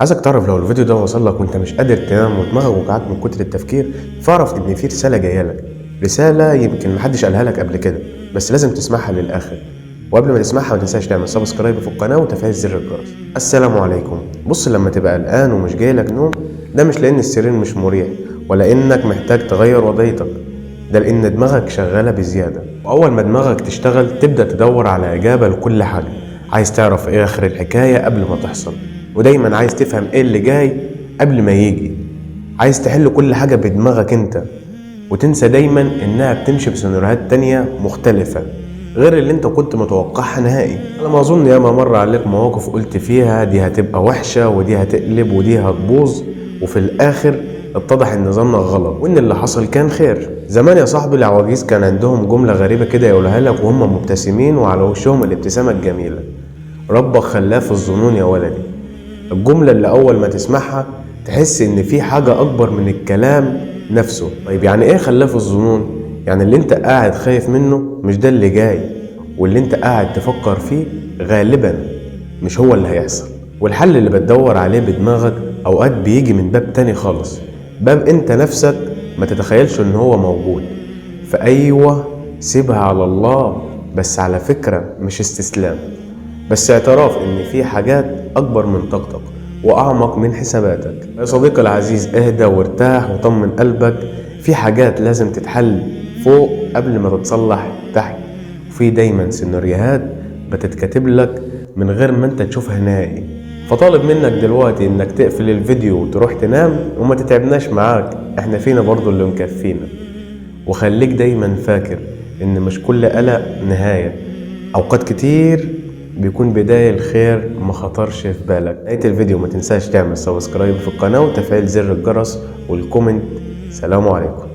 عايزك تعرف لو الفيديو ده وصل لك وانت مش قادر تنام ودماغك وجعك من كتر التفكير، فاعرف ان في رسالة جاية لك. رسالة يمكن محدش قالها لك قبل كده، بس لازم تسمعها للاخر. وقبل ما تسمعها ما تنساش تعمل subscribe في القناة وتفعيل زر الجرس. السلام عليكم. بص، لما تبقى قلقان ومش جاي لك نوم، ده مش لان السرير مش مريح ولا انك محتاج تغير وضعيتك، ده لان دماغك شغالة بزيادة. واول ما دماغك تشتغل تبدا تدور على اجابه لكل حاجة، عايز تعرف ايه اخر الحكاية قبل ما تحصل، ودايما عايز تفهم ايه اللي جاي قبل ما يجي، عايز تحل كل حاجة بدماغك انت، وتنسى دايما انها بتمشي بسيناريوهات تانية مختلفة غير اللي انت كنت متوقعها نهائي. انا ما اظن ياما مر عليك مواقف قلت فيها دي هتبقى وحشة ودي هتقلب ودي هتبوظ، وفي الاخر اتضح ان ظنك غلط وان اللي حصل كان خير. زمان يا صاحبي العواجيز كان عندهم جملة غريبة كده يقولها لك وهم مبتسمين وعلى وشهم الابتسامة الجميلة: ربك خلاه في الظنون يا ولدي. الجملة اللي أول ما تسمعها تحس إن في حاجة أكبر من الكلام نفسه. طيب يعني إيه خلاه في الظنون؟ يعني اللي أنت قاعد خايف منه مش ده اللي جاي، واللي أنت قاعد تفكر فيه غالبا مش هو اللي هيحصل، والحل اللي بتدور عليه بدماغك أوقات بيجي من باب تاني خالص، باب أنت نفسك ما تتخيلش إن هو موجود. فأيوة سيبها على الله، بس على فكرة مش استسلام، بس اعتراف ان في حاجات اكبر من طاقتك واعمق من حساباتك. يا صديقي العزيز، اهدى وارتاح وطمن قلبك، في حاجات لازم تتحل فوق قبل ما تتصلح تحت، وفي دايما سيناريوهات بتتكتب لك من غير ما انت تشوفها نهائي. فطالب منك دلوقتي انك تقفل الفيديو وتروح تنام وما تتعبناش معاك، احنا فينا برضو اللي مكفينا. وخليك دايما فاكر ان مش كل قلق نهاية، اوقات كتير بيكون بداية الخير ما خطرش في بالك. نهاية الفيديو ما تنساش تعمل subscribe في القناة وتفعيل زر الجرس وال comment. سلام عليكم.